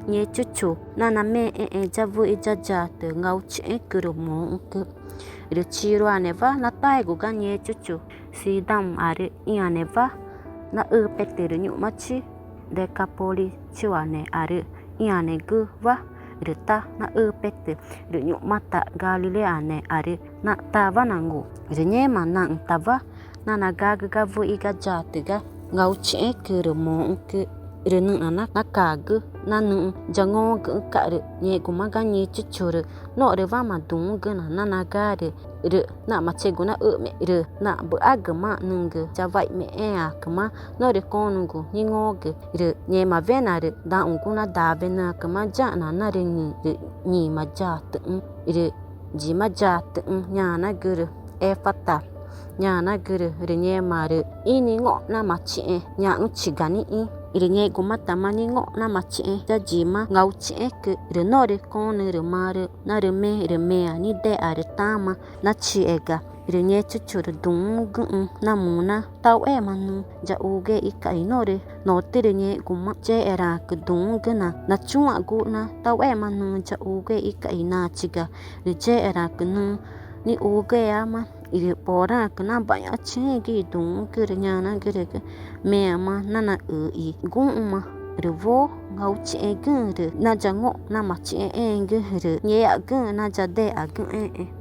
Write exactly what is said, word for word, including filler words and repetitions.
Ngechuchu nanamexẽxẽ ya wüxi ya yatü ngauchixẽcü rü moxü̃cü. Rü Chiruanewa nataegu ga Ngechuchu Sidaũarü ĩãnewa naxüpetü rü ñu̱xũchi Decaporichiuanearü ĩãnegüwa rü tá naxüpetü. Rü ñu̱xmata Galiléanearü natawa nangu. Rü ngẽma naxü̃tawa nanagagü ga wüxi ga yatü ga ngauchixẽcü rü moxü̃cü. Rü nüxna nacagü na nüxü̃ yangõgüxü̃ca̱x. Rü ngẽxguma ga Ngechuchu rü norüwama duü̃xü̃güna nanagárü, rü namachixegu naxüxme̱x rü nabüxagümaã nügü yawaixme̱xẽẽãcüma norü co̱nügu ningõgü. Rü ngẽmawena rü daxũgu nadawenüãcüma yaxna narüngü̃ rü ngĩma yatüxü̃. Rü yima yatüxü̃ ñanagürü Efata ñanagürü. Rü ngẽma rü ĩningõ̱x namachixẽ ñaxü̃chiga nixĩ. Rü ngẽxgumatama ningõ̱x namachixẽ ya yima ngauchixẽcü rü norü co̱nü rü marü narüme rü meã nidexa rü tama nachixega. Rü Ngechuchu rü duü̃xü̃güxü̃ namu na taxuema nüxü̃ yaxugüexü̃ca̱x i norü. Notürü ngẽxguma yexeraãcü duü̃xü̃güna nachuãgu na taxuema nüxü̃ yaxugüexü̃ca̱x i nachiga. Rü yexeraãcü nüxü̃ nixugüeama i rü poraãcü naḇaixãchixü̃gü i duü̃xü̃gü rü ñanagürügü: —Meãma nanaxü i guxü̃ma rü woo ngauchixẽgüxü̃ rü nayangõ̱x namachixẽxẽẽgü rü ngexagüxü̃ nayadexagüxẽẽ.